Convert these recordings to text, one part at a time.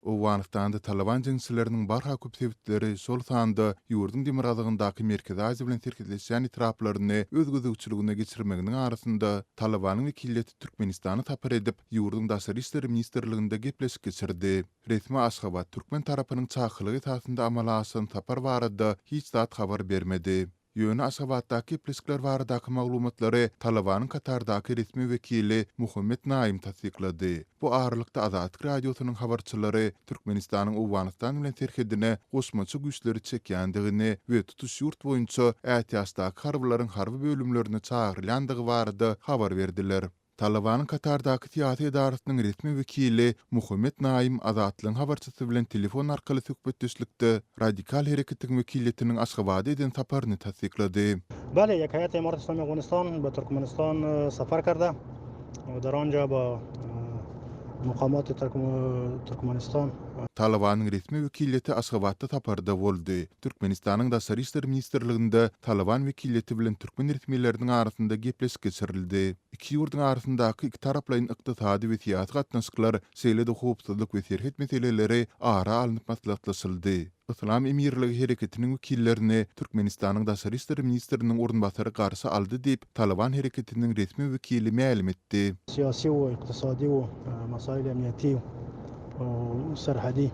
Owganystanda Talyban jeňçileriniň barha köp sebitleri, şol sanda ýurduň demirgazygyndaky Merkezi Aziýa bilen serhetleşýän etraplaryny öz gözegçiligine geçirmeginiň arasynda, Talybanyň wekiliýeti Türkmenistana sapar edip, ýurduň Daşary işler ministrliginde gepleşik geçirdi. Resmi Aşgabat türkmen tarapynyň çakylygy esasynda amala aşan sapar barada hiç zat habar bermedi. Ýöne Aşgabatdaky gepleşikler baradaky maglumatlary Talybanyň Katardaky resmi wekili Muhammet Naim tassyklady. Bu aralykda Azatlyk Radiosynyň habarçylary Türkmenistanyň Owganystan bilen serhedine goşmaça güýçleri çekýändigini we tutuş ýurt boýunça ätiýaçdaky harbylaryň harby bölümlerine çagyrylýandygy barada habar berdiler. Talybanyň Katardaky syýasy edarasynyň resmi wekili Muhammet Naim Azatlygyň habarçysy bilen telefon arkaly söhbetdeşlikde radikal hereketiň wekiliýetiniň Aşgabada eden saparyny tassyklady. Bale, ýek heýat Emarat Islami Afganistan be Türkmenistan safar karda we der anja ba muqamat Türkmenistan. Talybanyň resmi wekiliýeti Aşgabatda saparda boldy. Türkmenistanyň Daşary işler ministrliginde Talyban wekiliýeti bilen türkmen resmileriniň arasynda gepleşik geçirildi. Iki ýurduň arasyndaky ikitaraplaýyn ykdysady we syýasy gatnaşyklar, şeýle-de howpsuzlyk we serhet meseleleri ara alnyp maslahatlaşyldy. Yslam emirligi hereketiniň wekillerini Türkmenistanyň Daşary işler ministriniň orunbasary garşy aldy diýip, Talyban hereketiniň resmi wekili mälim etdi. Syýasy we ykdysady we masail emniýeti we serhedi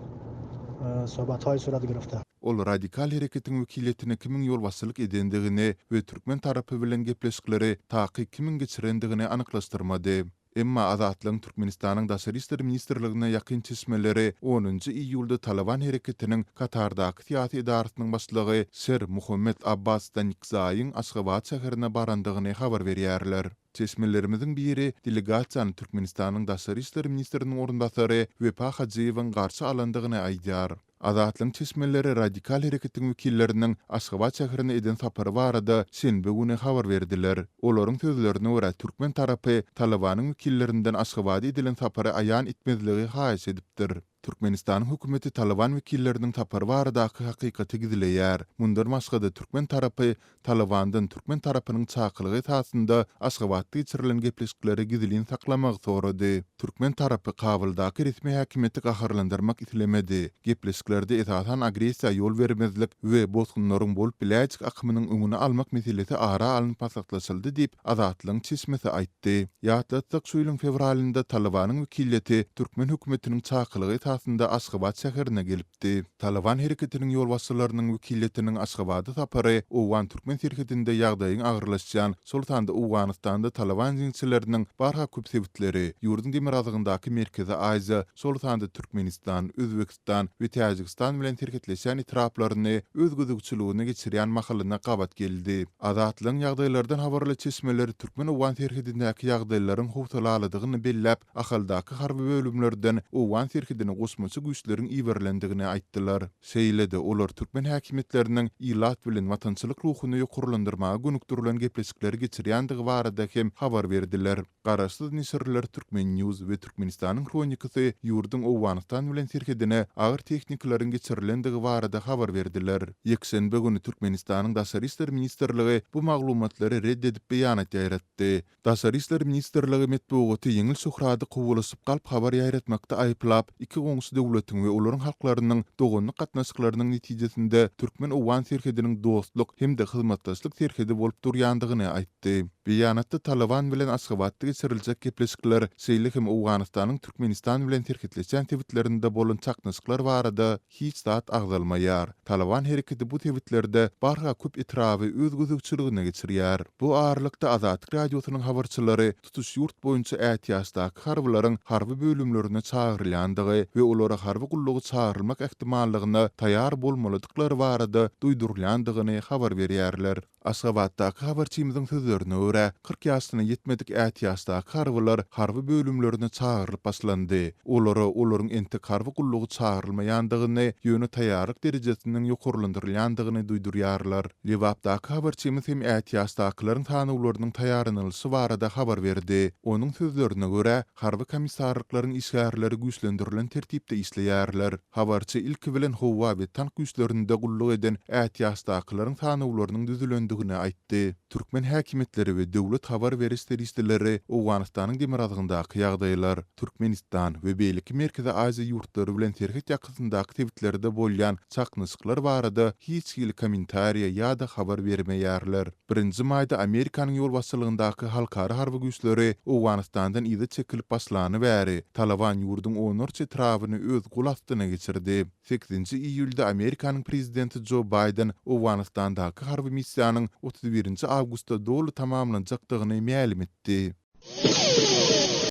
sohbethaý surat girifte. Ol radikal hereketiň wekiliýetine kimiň ýolbaşçylyk edendigini we türkmen tarapy bilen gepleşikleri takyk kimiň geçirendigini anyklaşdyrmady. Emma Azatlygyň Türkmenistanyň Daşary işler ministrligine ýakyn çeşmeleri onunjy iýulda Talyban hereketiniň Katardaky syýasy edarasynyň başlygy Şer Muhammet Abbas Stanikzaýyň Aşgabat şäherine barandygyny habar berýärler. Çeşmelerimiziň biri delegasiýany Türkmenistanyň Daşary işler ministriniň orunbasary Wepa Hajyýewiň garşy alandygyny aýdýar. Azatlygyň çeşmeleri radikal hereketiň wekilleriniň Aşgabat şäherine eden sapary barada şenbe güni habar berdiler. Olaryň sözlerine görä, türkmen tarapy Talybanyň wekillerinden Aşgabada edilen sapary aýan etmezligi haýyş edipdir. Türkmenistanyň hökümeti Talyban wekilleriniň sapary baradaky hakykaty gizleýär. Mundan başga-da, türkmen tarapy Talybandan türkmen tarapynyň çakylygy esasynda Aşgabatda geçirilen gepleşikleri gizlin saklamagy sorady. Türkmen tarapy Kabuldaky resmi häkimiýeti gaharlandyrmak islemedi. Gepleşiklerde esasan agressiýa ýol bermezlik we bosgunlaryň bolup biläýjek akymynyň öňüni almak meselesi ara alnyp maslahatlaşyldy diýip, Azatlygyň çeşmesi aýtdy. Ýatlatsak, şu ýylyň fewralynda Talybanyň wekiliýeti türkmen hökümetiniň çakylygy esasynda Aşgabat şäherine gelipdi. etdi. Talyban hereketiniň ýolbaşçylarynyň wekiliýetiniň Aşgabada sapary owgan-türkmen serhedinde ýagdaýyň agyrlaşýan, şol sanda Owganystanda Talyban jeňçileriniň barha köp sebitleri, ýurduň demirgazygyndaky Merkezi Aziýa, şol sanda Türkmenistan, Özbegistan we Täjigistan bilen serhetleşýän etraplaryny öz gözegçiligine geçirýän mahalyna gabat geldi. Azatlygyň ýagdaýlardan habarly çeşmeleri türkmen-owgan serhedindäki ýagdaýlaryň howsalalydygyny belläp, Ahaldaky harby bölümlerden owgan serhedine goşmaça güýçleriň iberilendigini aýtdylar. Şeýle-de, olar türkmen häkimiýetleriniň ilat bilen watançylyk ruhuny ýokarlandyrmaga gönükdirilen gepleşikleri geçirýändigi barada hem habar berdiler. Garaşsyz neşirler Turkmen News we Türkmenistanyň Hronikasy ýurduň Owganystan bilen serhedine agyr tehnikalaryň geçirilendigi barada habar berdiler. Ýekşenbe güni Türkmenistanyň Daşary işler ministrligi bu maglumatlary ret edip beýanat ýaýratdy. Daşary işler ministrligi metbugaty ýeňil şöhrady kowalaşyp galp habar ýaýratmakda aýyplap, iki goňşy döwletiň we olaryň halklarynyň doganlyk gatnaşyklarynyň netijesinde türkmen-owgan serhediniň dostluk hem-de hyzmatdaşlyk serhedi bolup durýandygyny aýtdy. Beýanatda Talyban bilen Aşgabatda geçiriljek gepleşikler, şeýle hem Owganystanyň Türkmenistan bilen serhetleşýän sebitlerinde bolan çaknyşyklar barada hiç zat agzalmaýar. Talyban hereketi bu sebitlerde barha köp etraby öz gözegçiligine geçirýär. Bu aralykda Azatlyk Radiosynyň habarçylary tutuş ýurt boýunça ätiýaçdaky harbylaryň harby bölümlerine çagyrylýandygy we olara harby gulluga çagyrylmak ähtimallygyna taýýar bolmalydyklary barada duýdurylýandygyny habar berýärler. Aşgabatdaky habarçymyzyň sözlerine görä, 40 ýaşyna ýetmedik ätiýaçdaky harbylar harby bölümlerine çagyrylyp başlandy. Olara olaryň entek harby gulluga çagyrylmaýandygyny, ýöne taýýarlyk derejesiniň ýokarlandyrylýandygyny duýdurýarlar. Lebapdaky habarçymyz hem ätiýaçdakylaryň sanawlarynyň taýýarlanylyşy barada habar berdi. Onuň sözlerine görä, harby komissarlyklaryň işgärleri güýçlendirilen tertipde işleýärler. Habarçy ilki bilen howa we tank güýçlerinde gulluk eden ätiýaçdakylaryň sanawlarynyň düzülendigini aýtdy. Türkmen häkimiýetleri we döwlet habar beriş serişdeleri Owganystanyň demirgazygyndaky ýagdaýlar, Türkmenistan we beýleki Merkezi Aziýa ýurtlary bilen serhet ýakasyndaky sebitlerde bolýan çaknyşyklar barada hiç hili kommentariýa ýa-da habar bermeýärler. Birinji maýda Amerikanyň ýolbaşçylygyndaky halkara harby güýçleri Owganystandan yza çekilip başlany bäri, Talaban ýurduň onlarça etrabyny öz gol astyna geçirdi. Sekizinji iýulda Amerikanyň prezidenti Jo Baýden Owganystandaky harby missiýanyň 31 nji awgustda doly tamamlanjakdygyny mälim etdi.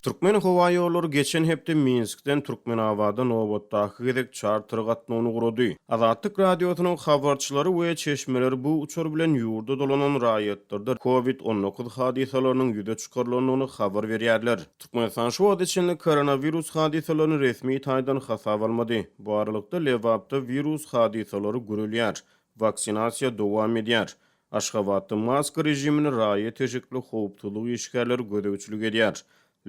Türkmenhowaýollary geçen hepde Minskden Türkmenabada nobatdaky gezek çarter gatnawyny gurady. Azatlyk Radiosynyň habarçylary we çeşmeleri bu uçar bilen ýurda dolanan raýatlarda Covid 19 hadysalarynyň ýüze çykarylandygyny habar berýärler. Türkmenistan şu wagta çenli koronawirus hadysalaryny resmi taýdan hasaba almady. Bu aralykda, Lebapda wirus hadysalary gürelýär, waksinasiýa dowam edýär. Aşgabatda maska režimini raýat eşikli howpsuzlyk işgärleri gözegçilik edýär.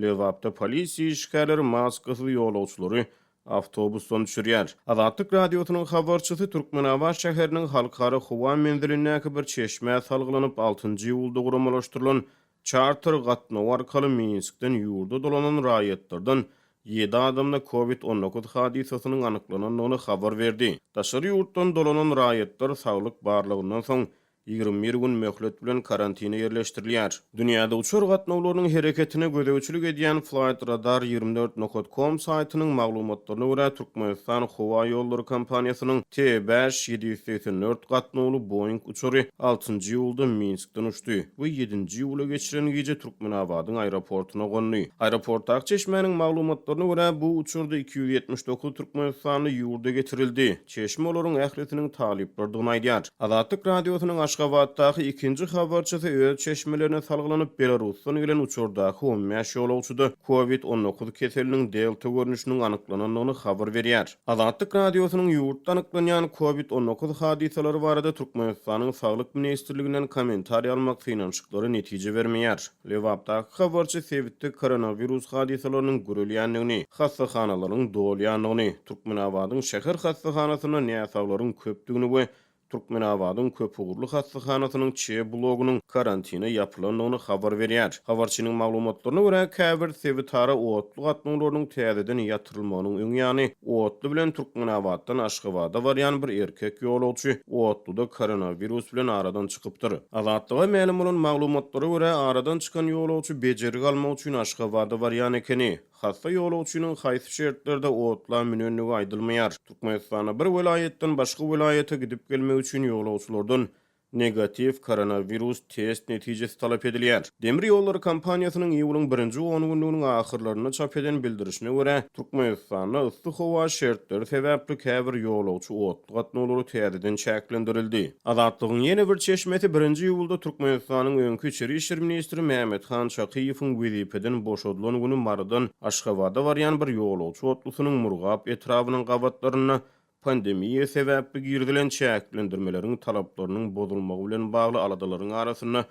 Lebapda polisiýa işgärleri maskasyz ýolagçylary awtobusdan düşürýär. Azatlyk Radiosynyň habarçysy Türkmenabat şäheriniň Halkara howa menzilindäki bir çeşmä salgylanyp, altynjy iýulda guramalaşdyrylan Çarter gatnawy arkaly Minskden ýurda dolanan raýatlardan ýedi adamda Covid 19 hadysasynyň anyklanandygyny habar berdi. Daşary ýurtdan dolanan raýatlar saglyk barlagyndan soň 21 gün möhlet bilen karantine ýerleşdirilýär. Dünýäde uçar gatnawlarynyň hereketine gözegçilik edýän Flightradar 24 nokat com saýtynyň maglumatlaryna görä, Türkmenistan howa ýollary kompaniýasynyň T-bäş 784 gatnawly Boeing uçary altynjy iýulda Minskden uçdy we ýedinji iýula geçiren gije Türkmenabadyň aeroportuna gondy. Aeroportdaky çeşmäniň maglumatlaryna görä, bu uçarda 279 türkmenistanly ýurda getirildi. Çeşme olaryň ählisiniň talyplardygyny aýdýar. Azatlyk Radiosynyň Aşgabatdaky ikinji habarçysy öz çeşmelerine salgylanyp, Belarusdan gelen uçardaky 15 ýolagçyda Covid 19 keseliniň delta görnüşiniň anyklanandygyny habar berýär. Azatlyk Radiosynyň ýurtda anyklanýan Covid 19 hadysalary barada Türkmenistanyň Saglyk ministrliginden kommentariý almak synanyşyklary netije bermeýär. Lebapdaky habarçy sebitde koronawirus hadysalarynyň gürelýändigini, hassahanalaryň dolýandygyny, Türkmenabadyň şäher hassahanasynda näsaglaryň köpdügini we Türkmenabadyň köpugurly hassahanasynyň Ç blogunyň karantine ýapylandygyny habar berýär. Habarçynyň maglumatlaryna görä, käbir sebitara otly gatnawlarynyň täzeden ýatyrylmagynyň öň ýany, otly bilen Türkmenabatdan Aşgabada barýan bir erkek ýolagçy otluda koronawirus bilen aradan çykypdyr. Azatlyga mälim bolan maglumatlara görä, aradan çykan ýolagçy bejergi almak üçin Aşgabada barýan ekeni. Hassa ýolagçynyň haýsy şertlerde otla münendigi aýdylmaýar. Türkmenistanda bir welaýatdan başga welaýata gidip gelmek üçin ýolagçylardan negatiw koronawirus test netijesi talap edilýär. Demir ýollary kompaniýasynyň iýulyň birinji ongünlüginiň ahyrlarynda çap eden bildirişine görä, Türkmenistanda yssy howa şertleri sebäpli käbir ýolagçy otly gatnawlary täzeden çäklendirildi. Azatlygyň ýene bir çeşmesi birinji iýulda Türkmenistanyň öňki içeri işler ministri Mämmethan Çakyýewiň wezipeden boşadylan güni Marydan Aşgabada barýan bir ýolagçy otlusynyň Murgap etrabynyň gabatlarynda pandemiýa sebäpli girizilen çäklendirmeleriň talaplarynyň bozulmagy bilen bagly aladalaryň arasynda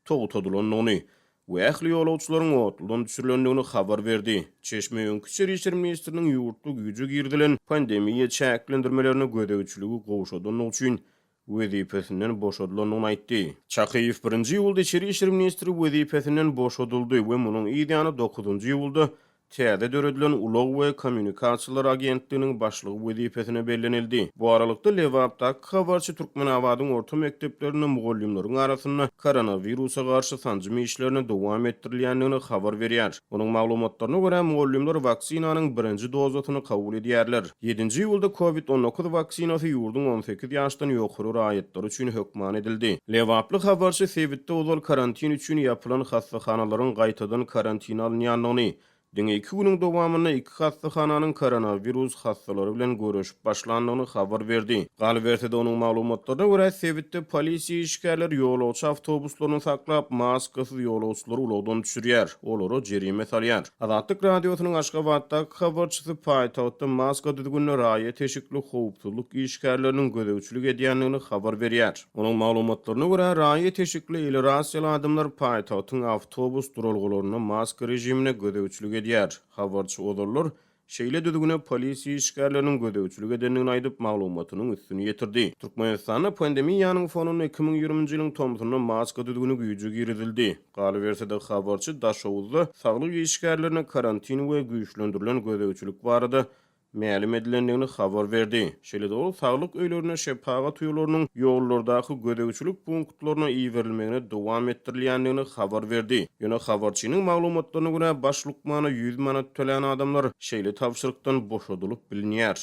togtadylandygyny we ähli ýolagçylaryň otludan düşürilendigini habar berdi. Çeşme öňki içeri işler ministriniň ýurtda güýje girizilen pandemiýa çäklendirmelerine gözegçiligi gowşadandygy üçin wezipesinden boşadylandygyny aýtdy. Çakyýew birinji iýulda içeri işler ministri wezipesinden boşadyldy we munuň yz ýany dokuzynjy iýulda Täze döredilen Ulag we kommunikasiýalar agentliginiň başlygy wezipesine bellenildi. Bu aralykda, Lebapdaky habarçy Türkmenabadyň orta mekdeplerinde mugallymlaryň arasynda koronawirusa garşy sanjym işlerini dowam etdirilýändigini habar berýär. Onuň maglumatlaryna görä, mugallymlar waksinanyň birinji dozasyny kabul edýärler. Ýedinji iýulda Covid 19 waksinasy ýurduň 18 ýaşdan ýokary raýatlary üçin hökman edildi. Lebaply habarçy sebitde ozal karantin üçin ýapylan hassahanalaryň gaýtadan karantine alynýandygyny, diňe iki günüň dowamynda iki hassahananyň koronawirus hassalary bilen göreşip başlandygyny habar berdi. Galyberse-de, onuň maglumatlaryna görä, sebitde polisiýa işgärleri ýolagçy awtobuslaryny saklap, maskasyz ýolagçylary ulagdan düşürýär, olara jerime salýar. Azatlyk Radiosynyň Aşgabatdaky habarçysy paýtagtda maska düzgünine raýat eşikli howpsuzlyk işgärleriniň gözegçilik edýändigini habar berýär. Onuň maglumatlaryna görä, raýat eşikli eli rasiýaly adamlar paýtagtyň awtobus duralgalarynda maska režimine gözegçilik edýär. Habarçy ozallar. Şeýle düzgüne polisiýa işgärleriniň gözegçilik edendigini aýdyp, maglumatynyň üstüni ýetirdi. Türkmenistanda pandemiýanyň fonunda 2020-nji ýylyň tomsunda maska düzgüni güýje girizildi. Galyberse-de, habarçy Daşoguzda saglyk işgärlerine karantin we güýçlendirilen gözegçilik barada mälim edilendigini habar berdi. Şeýle-de ol saglyk öýlerine şepagat uýalarynyň ýollardaky gözegçilik punktlaryna iberilmegine dowam etdirilýändigini habar berdi. Ýöne habarçynyň maglumatlaryna görä, baş lukmana 100 manat tölän adamlar şeýle tabşyrykdan boşadylyp bilinýär.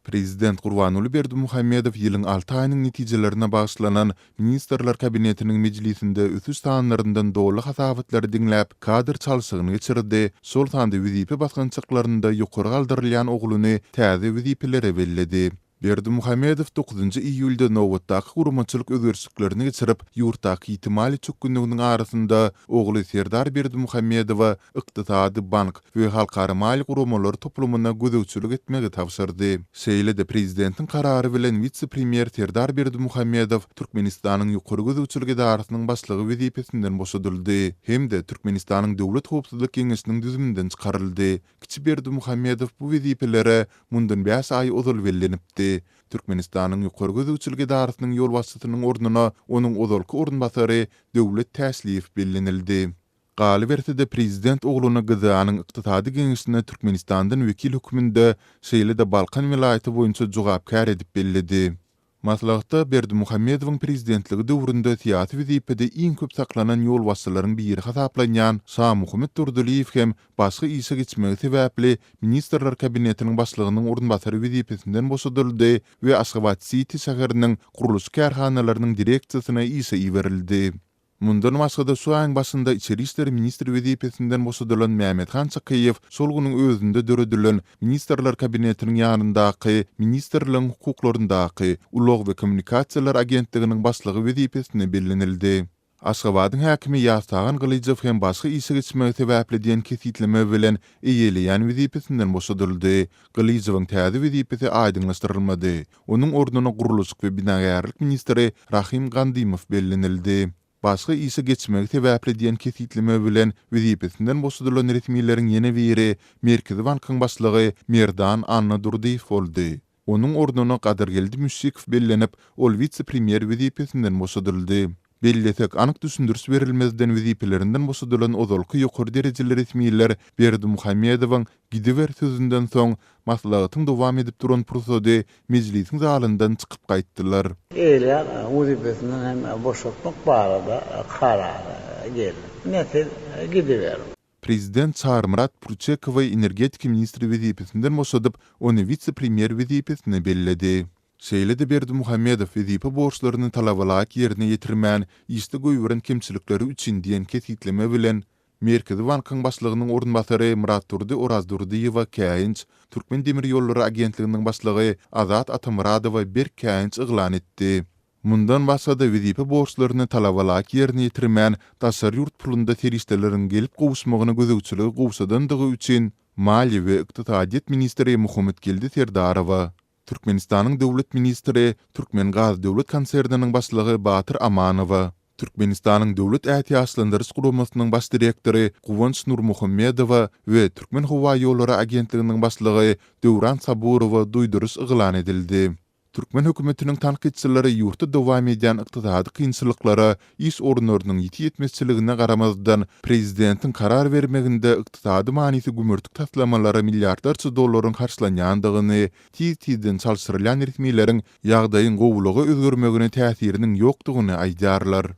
Prezident Gurbanguly Berdimuhamedow ýylyň alty aýynyň netijelerine bagyşlanan Ministrler Kabinetiniň mejlisinde ösüş sanlaryndan doly hasabatlary diňläp, kadr çalşygyny geçirdi, şol sanda wezipe basgançaklarynda ýokary galdyrylýan ogluny täze wezipelere belledi. Berdimuhamedow dokuzynjy iýulda nobatdaky guramaçylyk özgerişliklerini geçirip, ýurtdaky ýiti maliýe çökgünliginiň arasynda ogly Serdar Berdimuhamedowa ykdysady, bank we halkara maliýe guramalary toplumyna gözegçilik etmegi tabşyrdy. Şeýle-de prezidentiň karary bilen wise-premýer Serdar Berdimuhamedow Türkmenistanyň Ýokary gözegçilik edarasynyň başlygy wezipesinden boşadyldy hem-de Türkmenistanyň Döwlet howpsuzlyk geňeşiniň düzüminden çykaryldy. Kiçi Berdimuhamedow bu wezipelere mundan bäş aý ozal bellenipdi. Türkmenistanyň Ýokary gözegçilik edarasynyň ýolbaşçysynyň ornuna onuň ozalky orunbasary Döwlet Täşliýew bellenildi. Galyberse-de, prezident ogluny GDA-nyň Ykdysady geňeşine Türkmenistandan wekil hökmünde, şeýle-de Balkan welaýaty boýunça jogapkär edip belledi. Maslahatda Berdimuhamedowyň prezidentligi döwründe syýasy wezipede iň köp saklanan ýolbaşçylaryň biri hasaplanýan Şamuhammet Durdylyýew hem başga işe geçmegi sebäpli Ministrler Kabinetiniň başlygynyň orunbasary wezipesinden boşadyldy we Aşgabat-Siti şäheriniň gurluşyk kärhanalarynyň direksiýasyna işe iberildi. Mundan başga-da, şu aýyň başynda içeri işler ministri wezipesinden boşadylan Mämmethan Çakyýew şol günüň özünde döredilen Ministrler Kabinetiniň ýanyndaky Ministrligiň hukuklaryndaky Ulag we kommunikasiýalar agentliginiň başlygy wezipesine bellenildi. Aşgabadyň häkimi Ýaztagan Gylyjow hem başga işe geçmegi sebäpli diýen kesgitleme bilen eýeleýän wezipesinden boşadyldy. Gylyjowyň täze wezipesi aýdyňlaşdyrylmady. Onuň ornuna gurluşyk we binagärlik ministri Rahym Gandymow bellenildi. Başga işe geçmegi sebäpli diýen kesgitleme bilen wezipesinden boşadylan resmileriň ýene biri Merkezi bankyň başlygy Merdan Annadurdyýew boldy. Onuň ornuna Gadyrgeldi Müşşikow bellenip, ol wise-premýer wezipesinden boşadyldy. Bellesek, anyk düşündiriş berilmezden wezipelerinden boşadylan ozalky ýokary derejeli resmiler Berdimuhamedowyň Gidiber sözünden soň, maslahatyň dowam edip duran pursady mejlisiň zalyndan çykyp gaýtdylar. Eýleýän wezipesinden hem boşatmak barada karara geldi. Ine siz gidiberiň. Prezident Çarymyrat Purçekowy energetika ministri wezipesinden boşadyp, ony wise-premýer wezipesine belledi. Şeýle-de Berdimuhamedow wezipe borçlaryny talabalaýyk ýerine ýetirmän, işde goýberen kemçilikleri üçin diýen kesgitleme bilen, Merkezi bankyň başlygynyň orunbasary Myratdurdy Orazdurdyýewe käýinç, Türkmendemirýollary agentliginiň başlygy Azat Atamyradowa berk käýinç yglan etdi. Mundan başga-da wezipe borçlaryny talabalaýyk ýerine ýetirmän, daşary ýurt pulunda serişdeleriň gelip gowuşmagyna gözegçiligi gowşadandygy üçin maliýe we ykdysadyýet ministri Muhammetgeldi Serdarowa, Türkmenistanyň döwlet ministri, Türkmengaz döwlet konserniniň başlygy Batyr Amanowa, Türkmenistanyň Döwlet ätiýaçlandyryş guramasynyň baş direktory Guwanç Nurmuhammedowa we Türkmenhowaýollary agentliginiň başlygy Döwran Saburowa duýduryş yglan edildi. Türkmen hökümetiniň tankytçylary ýurtda dowam edýän ykdysady kynçylyklara, iş orunlarynyň ýiti ýetmezçiligine garamazdan, prezidentiň karar bermeginde ykdysady manysy gümürtik taslamalara milliardlarça dollaryň harçlanýandygyny, tiz-tizden çalşyrylýan resmileriň ýagdaýyň gowulyga özgermegine täsiriniň ýokdugyny aýdýarlar.